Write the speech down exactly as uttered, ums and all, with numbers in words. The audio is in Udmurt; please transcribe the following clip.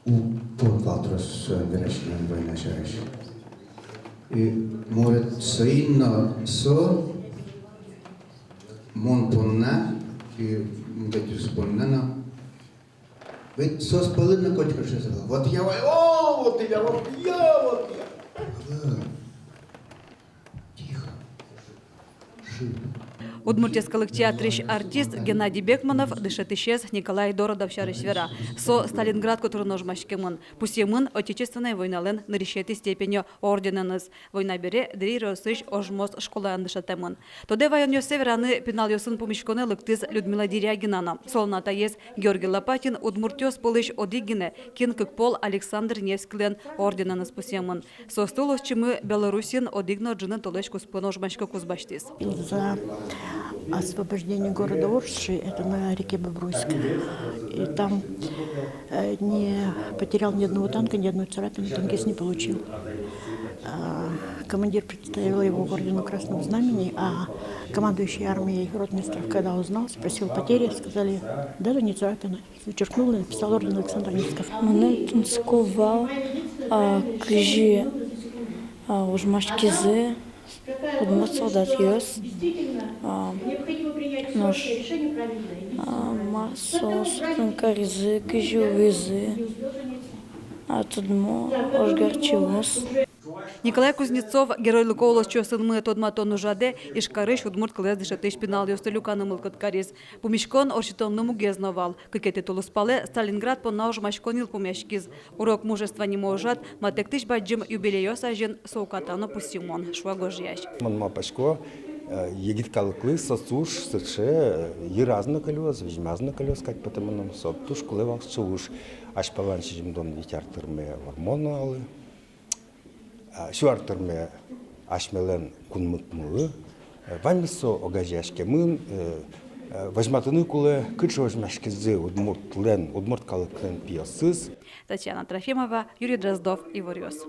Уг поты вал трос со вераськыны война сярысь. И, может, соин но со мон понна, и мукетъёс понна но. Ведь соос пӧлын но котькыӵе со: вот я, о, вот я, вот я, вот я. Тихо. Удмурт йӧскалык театрысь артист Геннадий Бекманов дышетӥсез Николай Дородов сярысь вера. Со Сталинград котырын ожмаськемын, пусъемын Отечественной войналэн нырысетӥ степеньё орденэныз. Война бере Дэри ёросысь Ожмос школаын дышетэмын. Тодэ ваёнъёссэ вераны пиналъёсын пумиськонэ лыктӥз Людмила Дерягина но. Солэн атаез Георгий Лопатин удмуртъёс пӧлысь одӥг гинэ, кин кык пол Александр Невскийлэн орденэныз пусъемын. Соосты улосчимы Белоруссиын одӥг но ӝыны толэзь куспын ожмаськыкуз басьтӥз. За освобождение города Орши, это на реке Бобруйск. И там, э, не потерял ни одного танка, ни одной царапины танкист не получил. А, командир представил его к ордену Красного Знамени, а командующий армией Ротмистров, когда узнал, спросил потери, сказали: даже не царапины. Вычеркнул и написал орден Александра Невского. Мыным тунсыко вал, а, кызьы, а, ожмаськизы удмурт солдатъёс, а, нош, а, мар соос отын каризы, кызьы улӥзы, а, тодмо ожгарчиос. Николай Кузнецов геройлыко улосчиосынымы тодматон ужрадэ Ижкарысь удмурт кылэз дышетӥсь пиналъёсты люканы мылкыд кариз. Пумиськон ортчытонлы мугез но вал. Кыкетӥ тулыспалэ Сталинград понна ожмаськон йылпумъяськиз. «Урок мужества» нимо ужрад матэктӥсь бадӟым юбилейёс азьын со уката но пусйымон, шуо гожъясь. Мон малпасько, э, егит калыклы со туж сыӵе, э, йыраз но кылёз, визьмаз но кылёз кадь потэ мыным, со туж кулэ вал сыӵе уж. Азьпалан сизьымдон вить ар тырме Вормонлы. А, сю ар тырме асьмелэн кунмыкмылы, э, ваньмыз со огазеяськемын, э, э, возьматыны кулэ, кыӵе ожмаськизы удмуртлэн, удмурт калыклэн пиосыз. Татьяна Трофимова, Юрий Дроздов, «Иворъёс».